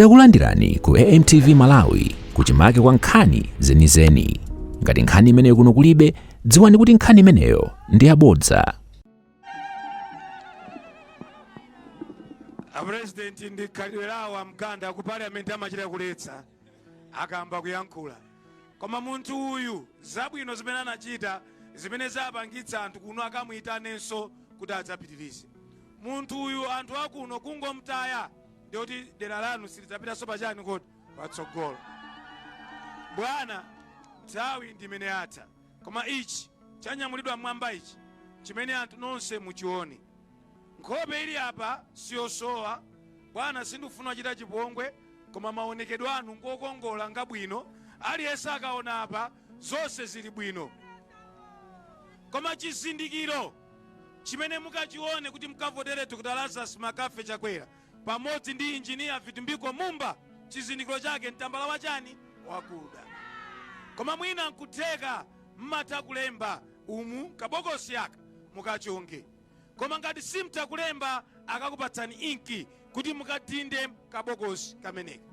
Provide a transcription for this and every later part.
Takulandirani ku AMTV Malawi kuchimake kwa nkhani zenizeni. Ngati nkhani imeneyo kuno kulibe, dziwani kuti nkhani imeneyo ndi yabodza. Apurezidenti, ndi khalidwe lawo amganda ku parliament, amachita kuletsa akamba kuyankhula. Koma munthu uyu, zabwino zimene anachita, zimene zapangitsa anthu kuno akamuyitanenso kuti adzapitirize. Munthu uyu, anthu akuno kungomtaya, ndikuti dera lanu silidzapitanso pachani kodi patsogolo. Bwana, nthawi ndimene yatha, koma ichi chanyamulidwa mmwamba ichi, chimene anthu nonse muchione, nkhope ili apa siyosowa. Bwana, sindikufuna kuchita chipongwe, koma maonekedwe anu ngokongola, ngabwino. Aliyense akaona apa, zonse zili bwino. Koma chizindikiro chimene mukachione kuti mukavotere Dr Lazarus McCarthy Chakwera pamodzi ndi Injiniya Vitumbiko Mumba, chizindikiro chake mtambala wachani? Wakuda. Koma mwina nkutheka mmatha kulemba umu kabokosi aka, mukachonge. Koma ngati simtha kulemba, akakupatsani inki kuti mukadinde kabokosi kameneka.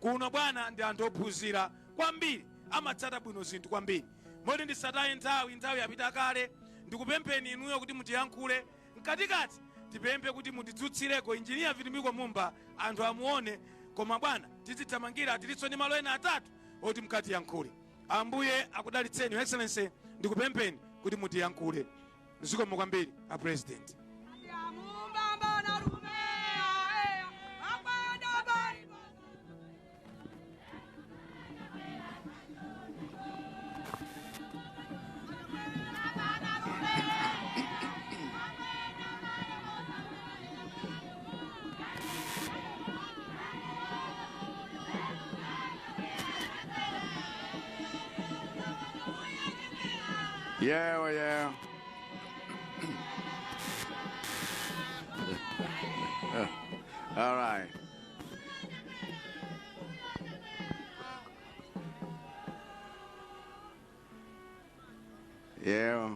Kuno bwana, ndi anthu ophunzira kwambiri, amatsata bwino zinthu kwambiri. Moti ndisataye nthawi, nthawi yapita kale, ndikupempheni inuyo kuti mutiyankhule. Mkatikati tipemphe kuti mutidzutsireko Injiniya Vitumbiko Mumba, anthu amuone. Koma bwana, tizithamangira, tilinso ndi malo ena atatu oti mukatiyankhule. Ambuye akudalitseni. Your Excellency, ndikupempheni kuti mutiyankhule. Zikomo kwambiri, a President. Yeah. All right. Yeah.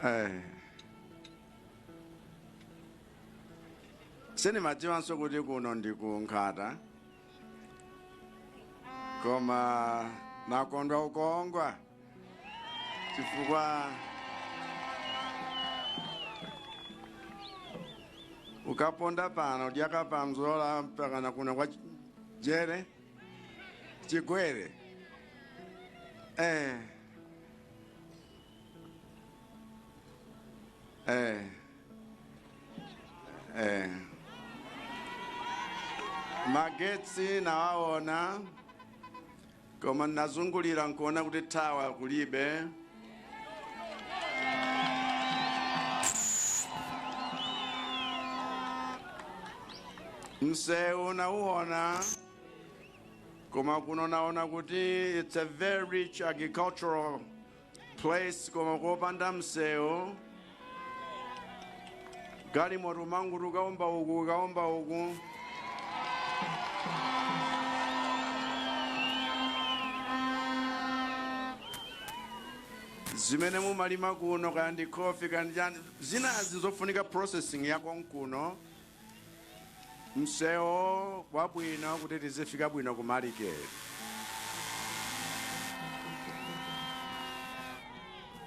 Eh. Sindimadziwanso kuti kuno ndi ku Nkhata, koma nakondwa ukongwa chifukwa ukaponda pano dyakapamzola mpakana kuno kwa Jere Chigwere. Magetsi nawaona, koma nazungulira nkuona kuti tower kulibe. Msewu nauona, koma kuno naona kuti it's a very rich agricultural place, koma kopanda msewu, galimoto umanguti ukaomba uku, ukaomba uku. Zimene mumalima kuno, kaya ndi coffee, kaya ndi chani, zinazi zofunika processing yakonkuno, msewu wabwino kuti tizifika bwino ku maliketi.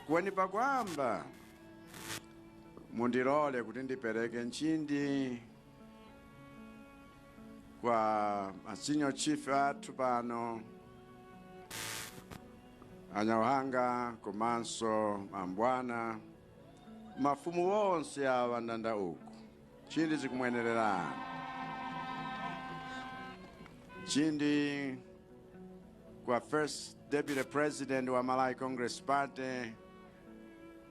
Kweni pakwamba mundilole kuti ndipereke nchindi kwa ma senior chief athu pano, Anyauhanga komanso mambwana, mafumu wonse awa ndanda uku. Nchindi zikumwenererani. Nchindi kwa First Deputy President wa Malawi Congress Party,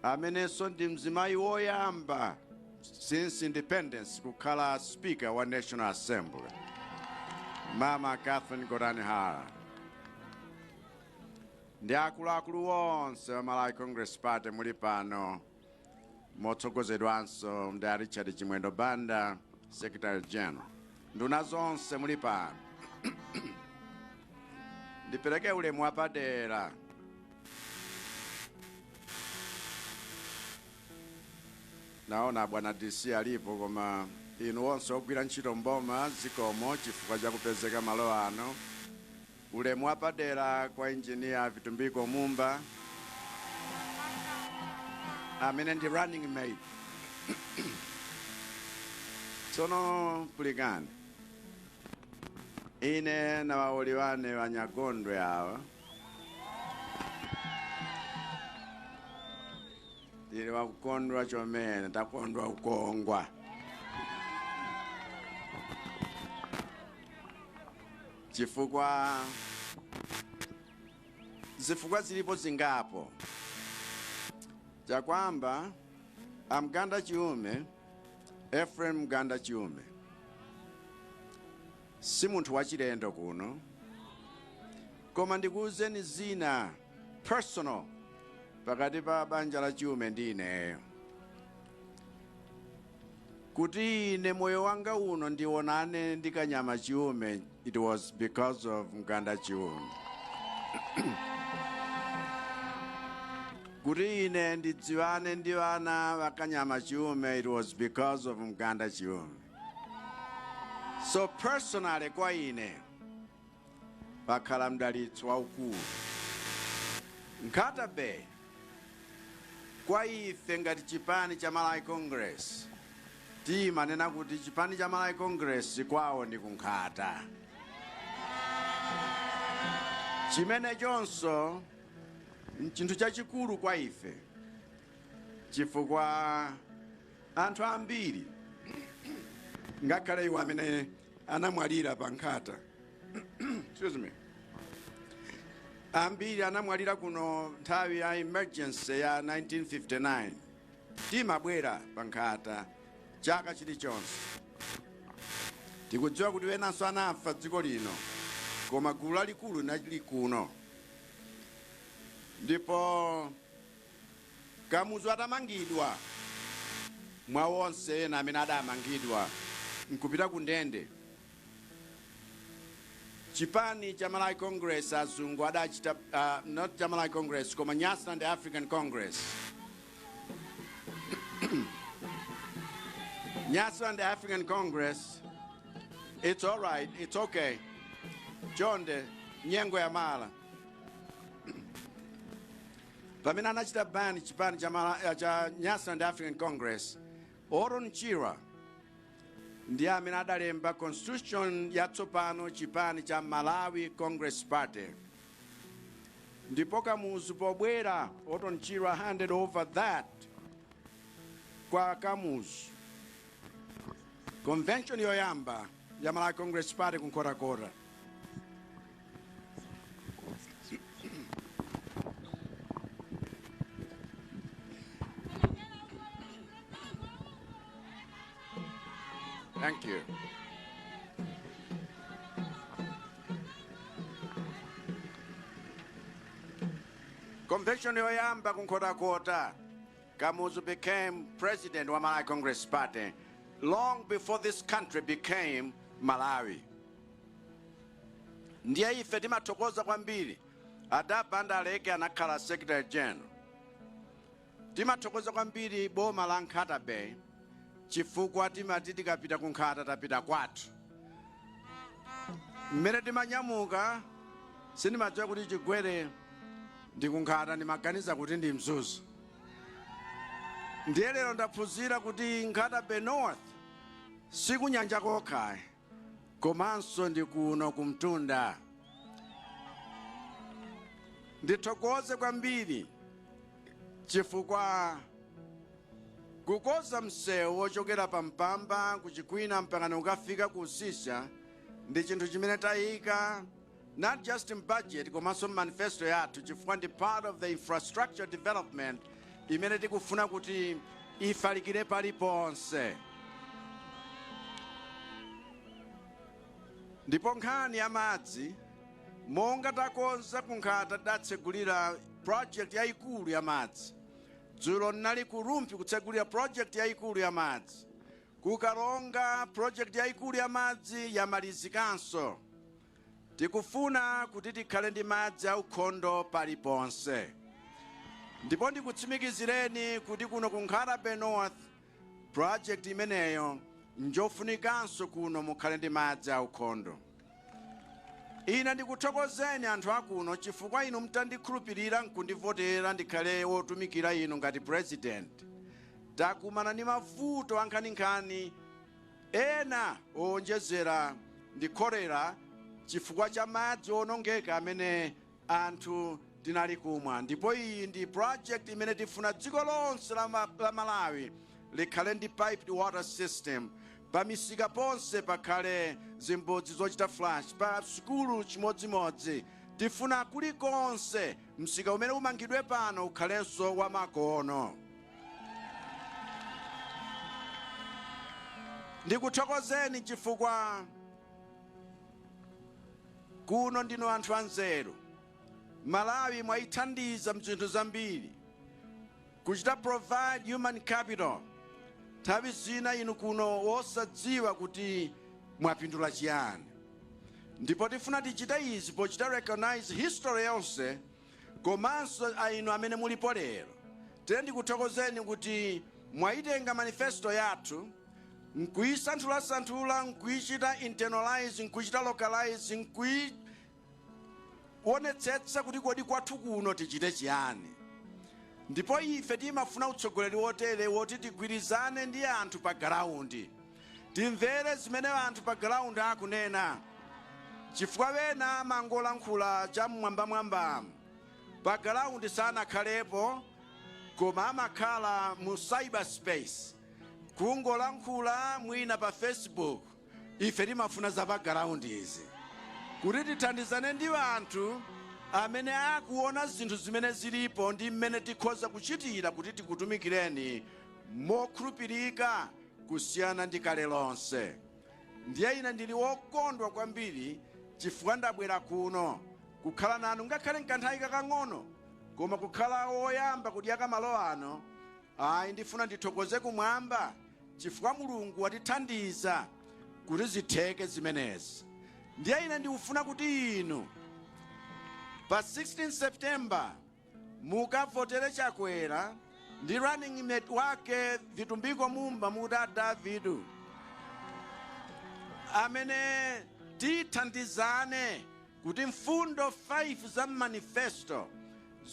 amenenso ndi mzimayi woyamba since independence kukhala Speaker wa National Assembly, Mama Catherine Gotani Hara, ndi akuluakulu onse wa Malawi Congress Party muli pano, motsogozedwanso ndi a Richard Chimwendo Banda, Secretary General, nduna zonse muli pano. Ndipereke ulemu wapadera Naona bwana DC alipo, koma inu onse ogwira ntchito mboma, zikomo chifukwa chakupezeka malo ano. Ulemu wapadera kwa Engineer Vitumbiko Mumba amene ndi running mate. Tsono pulikani, ine na waoli wane wanyagondwe awa tili wakukondwa chomene, takondwa kukongwa. Chifukwa zifukwa zilipo zingapo. Chakwamba, a Mganda Chiume, Ephraim Mganda Chiume, si munthu wachilendo kuno, koma ndikuwuzeni zina personal pakati pa banja la Chiume ndi ineyo, kuti ine moyo wanga uno ndionane ndi Kanyama Chiume, it was because of Mganda Chiume. Kuti ine ndidziwane ndi vana va Kanyama Chiume, it was because of Mganda Chiume. So personally kwa ine pakhala mdalitso waukulu. Nkhata Bay kwa ife ngati chipani cha Malawi Congress, timanena kuti chipani cha Malawi Congress kwawo ndi kunkhata. Chimenechonso nchinthu chachikulu kwa ife, chifukwa anthu ambiri ngakhale iwo amene anamwalira pa Nkhata, excuse me, ambiri anamwalira kuno nthawi ya emergency ya 1959, timabwera pa Nkhata chaka chilichonse. Tikudziwa kuti wenanso anafa dziko lino, koma gulu lalikulu linali kuno. Ndipo Kamuzu atamangidwa, mwa onse ena amene adamangidwa nkupita ku ndende, chipani cha Malawi Congress azungu adachita, not cha Malawi Congress koma Nyasaland African Congress, Nyasaland African Congress, it's all right, it's okay, chonde nyengo ya mala, pamene anachita ban chipani cha Nyasaland African Congress, Orton Chirwa ndiye amene adalemba constitution yatsopano, chipani cha Malawi Congress Party. Ndipo Kamuzu pobwera, Orton Chirwa handed over that kwa Kamuzu. Convention yoyamba ya Malawi Congress Party ku Nkhotakota. Thank you. Convention yoyamba ku Nkhotakota, Kamuzu became president wa Malawi Congress Party long before this country became Malawi. Ndiye ife timathokoza kwambiri Ada Banda Aleke anakhala secretary general. Timathokoza kwambiri boma la Nkhata Bay chifukwa timati tikapita ku Nkhata tapita kwathu. Mmene timanyamuka sindimadziwa kuti Chigwere ndi ku Nkhata, ndimaganiza kuti ndi Mzuzu. Ndiye lero ndaphunzira kuti Nkhata Bay North sikunyanja kokha, komanso ndi kuno kumtunda. Ndithokoze kwambiri chifukwa kukoza msewu wochokera pa Mpamba ku Chikwina mpaka ukafika ku Usisya ndi chinthu chimene tayika not just in budget komanso manifesto yathu, chifukwa ndi part of the infrastructure development imene tikufuna kuti ifalikire paliponse. Ndipo nkhani ya madzi, monga takonza ku Nkhata, tidatsegulira project yayikulu ya madzi. Dzulo ndinali ku Rumphi kutsegulira project yayikulu ya madzi. Ku Karonga project yayikulu ya madzi yamalizikanso. Tikufuna kuti tikhale ndi madzi aukhondo paliponse, ndipo ndikutsimikizireni kuti kuno ku Nkhata Bay North Project imeneyo njofunikanso kuno mukhale ndi madzi aukhondo. Ine ndikuthokozeni anthu akuno chifukwa inu mtandikhulupirira nkundivotera ndikhale wotumikira inu ngati president, takumana ndi mavuto ankhaninkhani ena owonjezera ndi cholera chifukwa cha madzi owonongeka amene anthu tinali kumwa, ndipo iyi ndi project imene tifuna dziko lonse la Malawi likhale ndi piped water system. Pa misika ponse pakhale zimbudzi zochita flush, pa sukulu chimodzimodzi. Tifuna kulikonse msika umene umangidwe pano ukhalenso wamakono. Ndikuthokozeni chifukwa kuno ndinu anthu anzeru. Malawi mwayithandiza mzinthu zambiri, kuchita provide human capital. Nthawi zina inu kuno wosadziwa kuti mwapindula chiyani, ndipo tifuna tichite izi pochita recognize history yonse komanso ainu amene mulipo lero. Tere ndikuthokozeni kuti mwayitenga manifesto yathu nkuyisanthulasanthula, nkuyichita internalize, nkuyichita localize, nkuionetsetsa kuti kodi kwathu kuno tichite chiyani. Ndipo ife timafuna utsogoleri wotere woti tigwirizane ndi anthu pa ground, timvere zimene anthu pa ground akunena, chifukwa wena amangolankhula cham'mwambamwamba, pa ground sanakhalepo, koma amakhala mu cyberspace kungolankhula mwina pa Facebook. Ife timafuna za pa ground izi kuti tithandizane ndi anthu amene akuona zinthu zimene zilipo ndi mmene tikhoza kuchitira kuti tikutumikireni mokhulupirika kusiyana ndi kale lonse. Ndiye ine ndili wokondwa kwambiri chifukwa ndabwera kuno kukhala nanu, ngakhale nkanthawi kakang'ono, koma kukhala woyamba kudyaka malo ano. Ayi, ndifuna ndithokoze kumwamba chifukwa Mulungu watithandiza kuti zitheke zimenezi. Ndiye ine ndikufuna kuti inu pa 16 September mukavotere Chakwera ndi running mate wake Vitumbiko Mumba, mukuti a Davidu, amene tithandizane kuti mfundo 5 za manifesto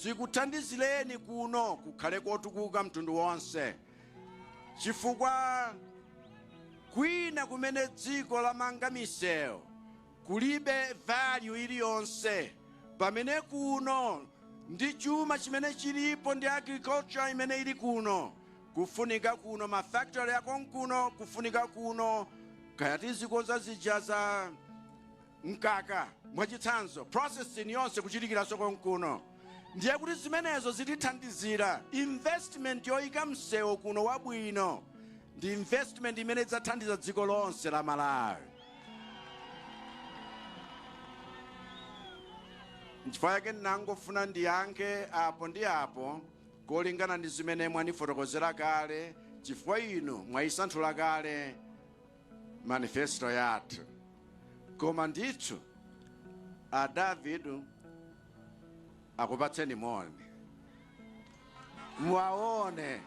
zikuthandizireni kuno kukhale kotukuka mtundu wonse, chifukwa kwina kumene dziko lamanga misewu kulibe value iliyonse, pamene kuno ndi chuma chimene chilipo ndi agriculture imene ili kuno, kufunika kuno ma factory akonkuno, kufunika kuno kaya tizikonza zija za mkaka mwachitsanzo, processing yonse kuchitikiranso konkuno. Ndiye kuti zimenezo zitithandizira. Investment yoyika msewu kuno wabwino ndi investment imene idzathandiza dziko lonse la Malawi. Nchifukwa chake ndinangofuna ndiyankhe apo ndi apo kolingana ndi zimene mwanifotokozera kale, chifukwa inu mwayisanthula kale manifesto yathu. Koma ndithu a Davidu akupatseni moni, muwaone.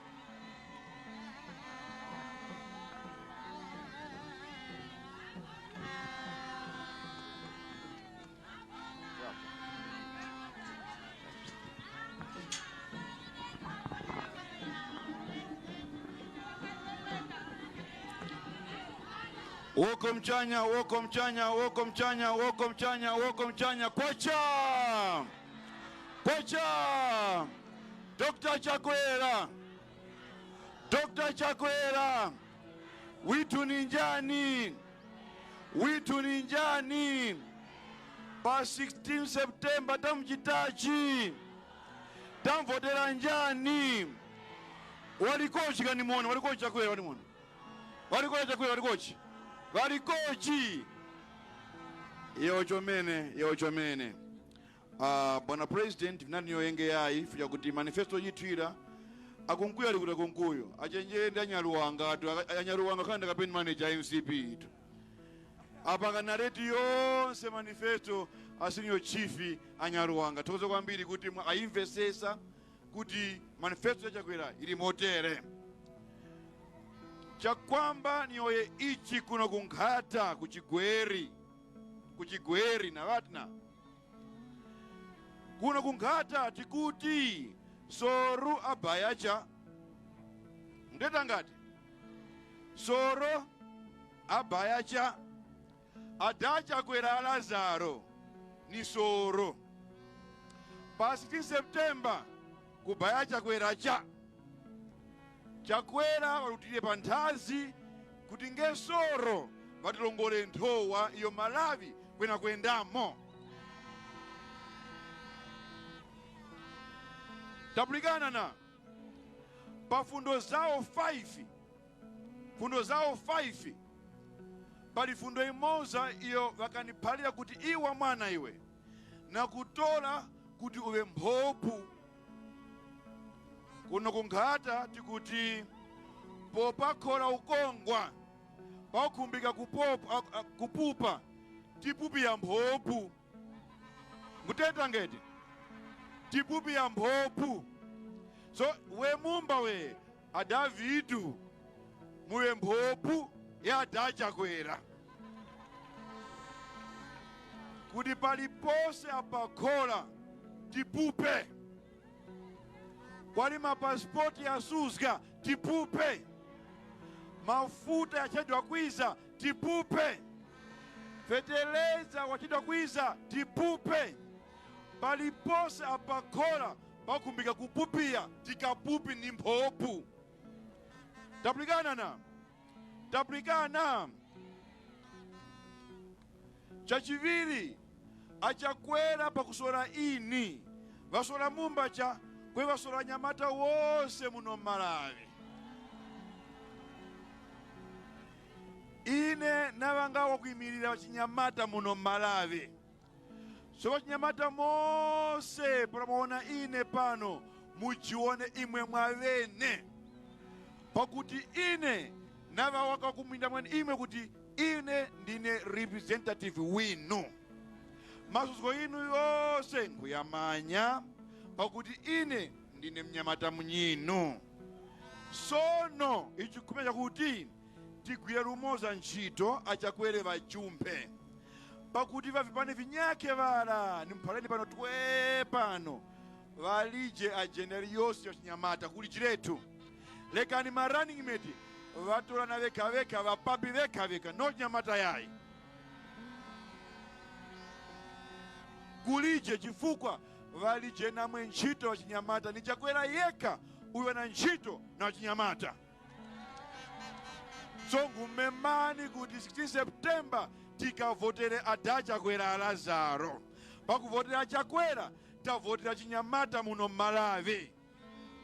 Woko mchanya, woko mchanya, woko mchanya, woko mchanya, woko mchanya, kwacha! Kwacha! Dr. Chakwera, Dr. Chakwera, withu ni njani? Withu ni njani? Pa 16 September tamuchitachi, tamvotera njani? Walikochi kanimona, walikochi Chakwera, walimona. Walikochi Chakwera, walikochi. Walikochi. Iyo chomene, iyo chomene. Bwana President, vinaniyo yenge yayi fuja kuti manifesto yithu ira akunkuyu ali kuti akunkuyu achenjere ndi anyaluwanga atu anyaluwanga khanda campaign manager MCP itu apanga narrate yonse manifesto a senior chief anyaluwanga. Thokoza kwambiri kuti ayimvesesa kuti manifesto ya Chakwera ili motere. Chakwamba niyoye ichi kuno kunkhata kuchigweri, kuchigweri na vatna kuno kunkhata tikuti soru abayacha ndeta ngati soro abayacha adacha kwera Lazaro ni soro pa 16 September kubayacha kwera cha Chakwera walutire pa nthazi kuti ngesoro vatilongole nthowa iyo Malawi kwena kwendamo. Tapulikana na pa fundo zawo 5, fundo zawo 5 pali fundo imoza iyo vakaniphalira kuti iwa mwana iwe nakutola kuti uwe mphopu. Kuno kunkhata tikuti popakhola ukongwa pakhumbika kupupa tipupi ya mphopu nguteta ngeti tipupi ya mphopu. So we mumba we adavitu muwe mphopu ya adachakwera kuti palipose apakhola tipupe kwali mapasipoti ya suzga tipupe mafuta yachedwa kwiza tipupe feteleza wachedwa kwiza tipupe palipose apakhola pakhumbika kupupia tikapupi ni mphopu. Tapulikana na tapulikana. Chachiviri achakwera pakusora ini vasora mumba cha kwe vasora nyamata wose muno Malawi. Ine navanga wakuimirira vachinyamata muno Malawi. So vachinyamata mose pamaona ine pano mujione imwe mwavene pakuti ine nava wakakuminda mwene imwe kuti ine ndine representative winu. Mazuzgo inu yose nkuyamanya pakuti ine ndine mnyamata munyinu. Sono ichikhumira chakuti tigwire lumoza ntchito achakwere vachumphe pakuti vavipane vinyake vala nimphaleni pano twe pano valije ajeneri yonse yachinyamata kuli chirethu lekani ma running mate vatolana vekha vapapi vekha no chinyamata yayi kulije chifukwa valije namwe ntchito wachinyamata ni Chakwera yekha uyo na ntchito na wachinyamata. So ngumemani kuti 16 September tikavotere adachakwera Lazaro pakuvotera Chakwera tavotera chinyamata muno Malawi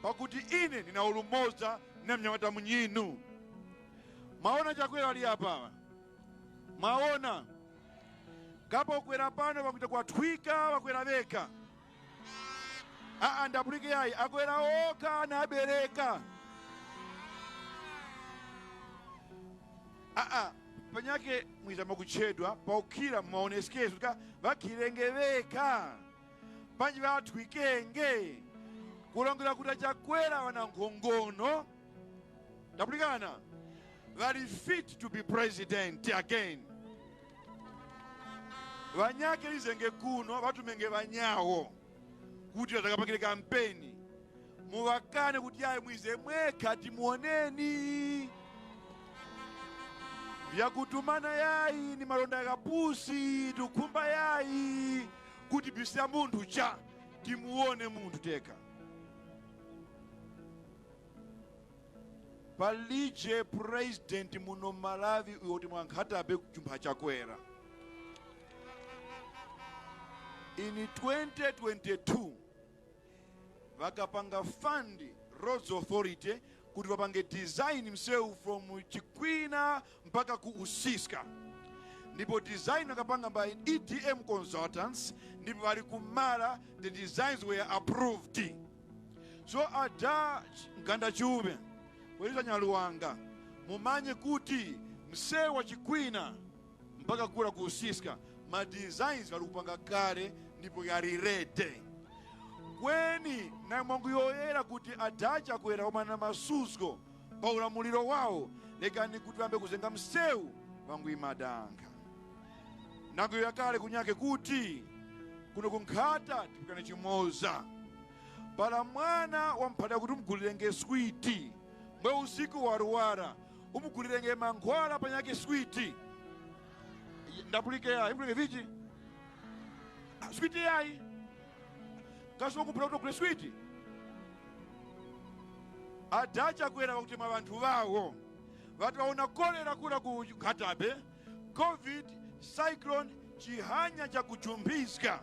pakuti ine nina ulumoza na mnyamata munyinu. Maona Chakwera ali apa, maona kapo kwera pano pakuita kwathwika vakwera vekha aa ndapulike yayi akwera okha anabereka aa panyake mwizama kutchedwa paukhira maonesikeso tika vakhilenge vekha panji vathwikenge kulongera kuti Chakwera wana nkhongono ndapulikana vali fit to be president again. Vanyake lizenge kuno vatumenge vanyawo kuti vatakapangire kampeni muvakane kuti ayi mwize mwekha timuoneni vyakutumana yayi ni malonda yakapusi tukhumba yayi kuti bisia munthu cha timuone munthu teka. Palije president muno Malawi uyo timwankhatabe kuchumpha Chakwera. In 2022 vakapanga fund Roads Authority kuti vapange design msewu from Chikwina mpaka ku Usiska. Ndipo design vakapanga by EDM consultants ndipo vali kumala the designs were approved. So ada Mganda Chiume weleza Nyaluwanga mumanye kuti msewu wa Chikwina mpaka kula ku Usiska ma designs vali kupanga kale ndipo yali ready. Kweni na mwangu yoyera kuti adacha kwera koma na masuzgo pa ulamuliro wawo Lekani kuti vambe kuzenga msewu vanguimadankha. Nango yakale kunyake kuti kuno kunkhata tipikane chimoza. Pala mwana wamphata kuti umugulirenge switi mbwe usiku waruwara umugulirenge mankhwala panyake switi. Ndapulike yayi imulenge vichi switi yayi kasi wakuphula kuti ugule switi. Adachakwera pakuti vanthu vawo vati vaona kolera kula ku Nkhatabe, COVID, cyclone, chihanya chakujumbizga.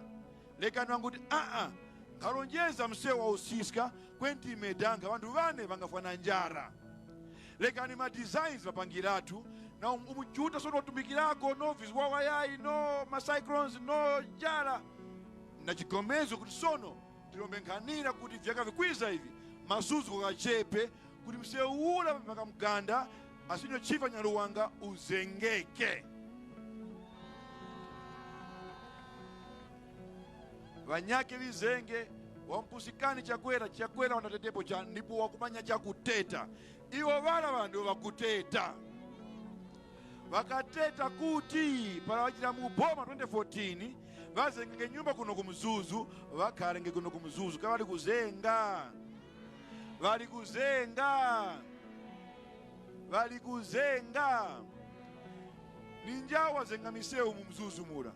Lekani vanguti aa nkhalonjeza msewu wa usiska kwenti medanga vanthu vane vangafana njara. Lekani ma designs vapangiratu na umujuta sono watumikirako no vizwawa yayi no ma cyclones no njara na chigomezo kuti sono tilombe nkhanira kuti vyaka vikwiza ivi masuzu kachepe kuti msewu ula mpaka mganda asinyo chifa Nyaluwanga uzengeke. Vanyake vizenge wampusikani Chakwera Chakwera wanatetepo cha ndipo wakumanya chakuteta iwo vala vandu vakuteta vakateta kuti pala wachita mu boma 2014 vazengenge nyumba kuno kumzuzu vakhalenge kuno kumzuzu kavali kuzenga vali kuzenga vali kuzenga ninja wazenga misewu mu mzuzu mura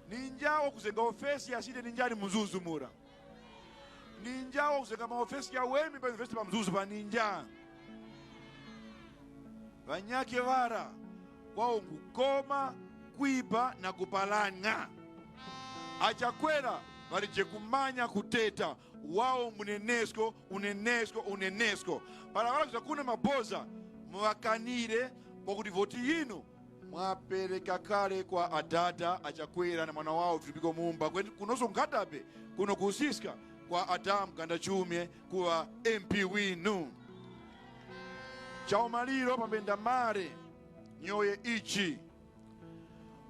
ninja kuzenga ofesi ya side ninja ni mzuzu mura ninja kuzenga maofesi ya wemi pa university pa mzuzu pa ninja vanyake vara kwao kukoma kuiba na kupalanga. Achakwera valije kumanya kuteta wao munenesco unenesco unenesco para vala kuna maboza mwakanire pakuti voti yino mwapereka kale kwa adada Achakwera na mwana wao Vitumbiko Mumba kunoso Nkhatabe kuno kusiska kwa Adam Kandachumye kuwa MP winu. Chaumaliro pambenda mare nyoye ichi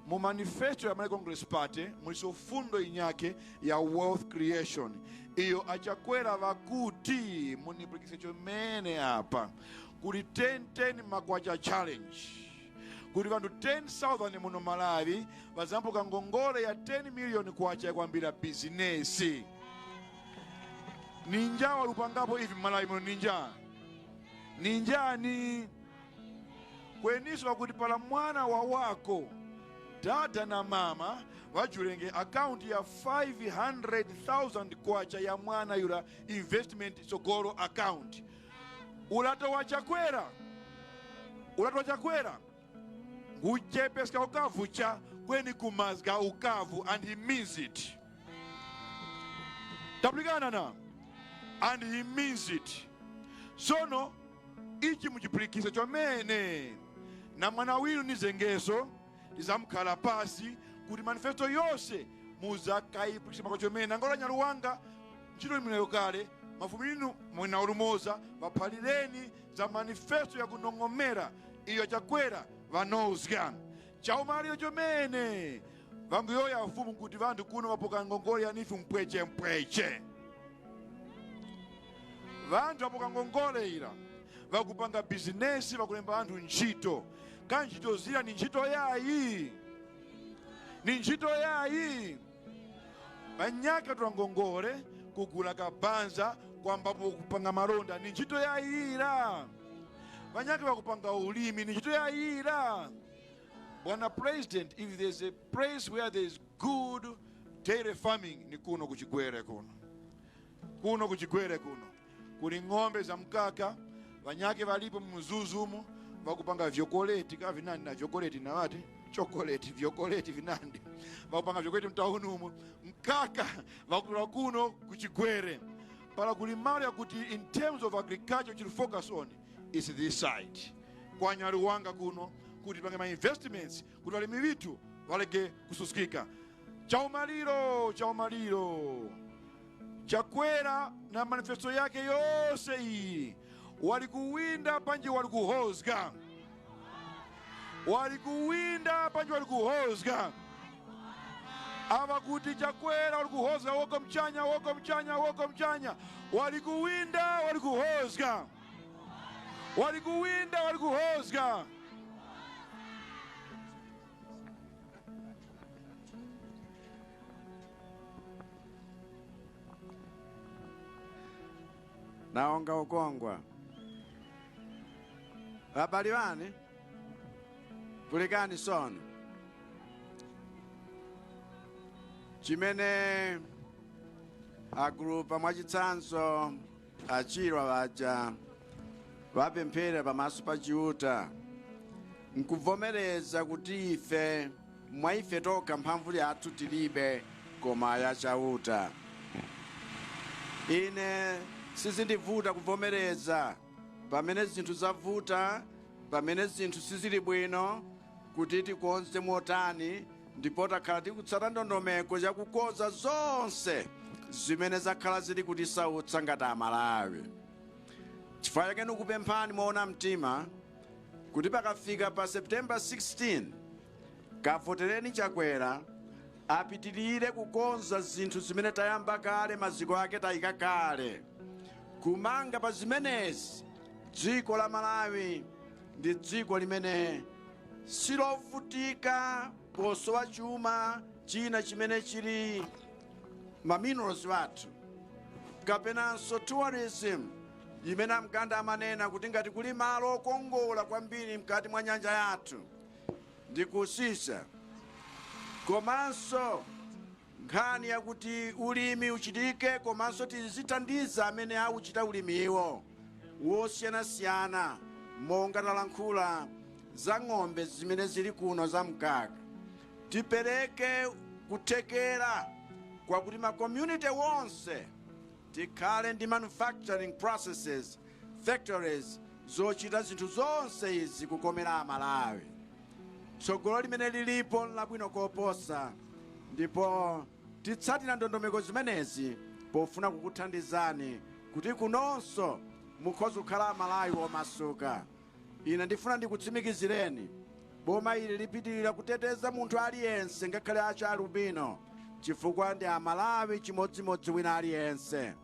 mu manifesto ya Malawi Congress Party muliso fundo inyake ya wealth creation iyo Achakwera vakuti muniplikise chomene apa kuli 10-10 makwacha challenge kuli vantu 10,000 muno Malawi vazampuka ngongole ya 10 million kwacha kwambira business. Ninja walupangapo ivi Malawi muno ninja ninjani kweniso vakuti pala mwana wa wako dada na mama vajulenge account ya 500,000 kwacha ya mwana yula investment sogoro account. Ulato wa Chakwera ulato wa Chakwera nguchepeska ukavu cha kweni kumazga ukavu and he means it. Taplikana na and he means it. Sono ichi muchipulikisa chomene na mwana winu ni zengeso tizamkhala pasi kuti manifesto yonse muzakayipulikisa chomene. Angola Nyaluwanga ntchito imeneyo kale mafumu inu mwina ulumoza vaphalireni za manifesto ya kunong'omera iyo Chakwera vanozga. Chaumaliro chomene vanguyoya mfumu kuti vanthu kuno vapoka ngongole ya nifu mpweche mpweche. Vanthu vapoka ngongole ila vakupanga bizinesi vakulemba anthu ntchito ka ntchito zila ni ntchito yayi ni ntchito yayi vanyaka twa ngongole kugula kabanza kwambapo kupanga malonda ni ntchito yayira vanyaka vakupanga ulimi ni ntchito yayira. Bwana President, if there's a place where there's good dairy farming ni kuno kuchigwere kuno kuno kuchigwere kuno kuli ng'ombe za mkaka vanyake valipo mzuzumu vakupanga vyokoleti ka vinandi na vyokoleti na wati chokoleti vyokoleti vinandi vakupanga vyokoleti mtauni umu mkaka vakula kuno kuchigwere. Pala kuli malo yakuti in terms of agriculture you focus on is this side kwa Nyaluwanga kuno kuti pange ma investments kuti alimi vitu valege kususkika. Chaumaliro chaumaliro Chakwera na manifesto yake yose iyi walikuwinda panje walikuhozga walikuwinda panje walikuhozga ava kuti Chakwera walikuhozga woko mchanya woko mchanya woko mchanya walikuwinda walikuhozga Wali kuwinda, wali kuhozga. Naonga ukongwa. Habari wani? Pulikani sono. Chimene agulupa mwachitsanzo achirwa vaja vapemphera pamaso pa Chiuta nkuvomereza kuti ife mwa ife tokha mphamvu yathu tilibe koma ya Chauta. Ine sizindivuta kuvomereza pamene zinthu zavuta, pamene zinthu sizili bwino, kuti tikonze motani, ndipo takhala tikutsata ndondomeko yakukonza zonse zimene zakhala zili kutisautsa ngati Amalawi. Chifukwa chake ndikupemphani moona mtima kuti pakafika pa September 16 kavotereni Chakwera apitirire kukonza zinthu zimene tayamba kale, maziko ake tayika kale. Kumanga pa zimenezi, dziko la Malawi ndi dziko limene silovutika posowa chuma china chimene chili ma minerals wathu kapenanso tourism imene amganda amanena kuti ngati kuli malo okongola kwambiri mkati mwa nyanja yathu ndi kusisa, komanso nkhani yakuti ulimi uchitike komanso tizithandiza amene auchita ulimiwo wosiyanasiyana, monga talankhula za ng'ombe zimene zili kuno za mkaka, tipereke kuthekera kwakuti ma community wonse tikhale ndi manufacturing processes, factories zochita zinthu zonse izi kukomera Amalawi. Tsogolo limene lilipo nlabwino koposa, ndipo titsatira ndondomeko zimenezi pofuna kukuthandizani kuti kunonso mukhoza kukhala Amalawi omasuka. Ine ndifuna ndikutsimikizireni, boma ili lipitirira kuteteza munthu aliyense ngakhale acha alubino, chifukwa ndi Amalawi chimodzimodzi wina aliyense.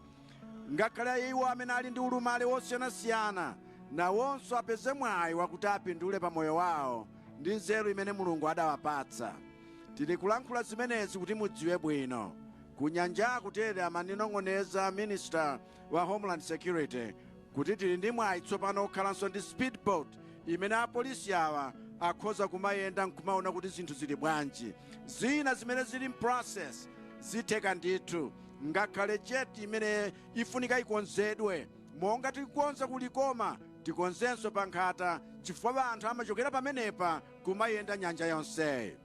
Ngakhale iwo amene ali ndi ulumali wosiyanasiyana nawonso apeze mwayi wakuti apindule pa moyo wawo ndi nzeru imene Mulungu adawapatsa. Tili kulankhula zimenezi kuti mudziwe bwino. Kunyanjaku tere amaninong'oneza Minister wa Homeland Security kuti tili ndi mwayi tsopano okhalanso ndi speedboat imene apolisi awa akhoza kumayenda nkumaona kuti zinthu zili bwanji. Zina zimene zili mprocess zitheka ndithu, ngakhale jetty imene ifunika ikonzedwe monga tikukonza kulikoma, tikonzenso pa Nkhata, chifukwa anthu amachokera pamenepa kumayenda nyanja yonseyi.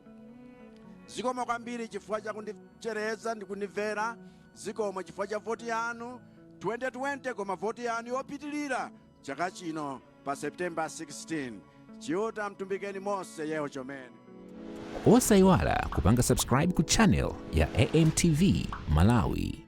Zikomo kwambiri chifukwa cha kundichereza ndi kundimvera. Zikomo chifukwa cha voti yanu 2020, koma voti yanu yopitilira chaka chino pa September 16. Chiuta mtumbikeni mose yewo chomene. Osayiwala kupanga subscribe ku channel ya AMTV Malawi.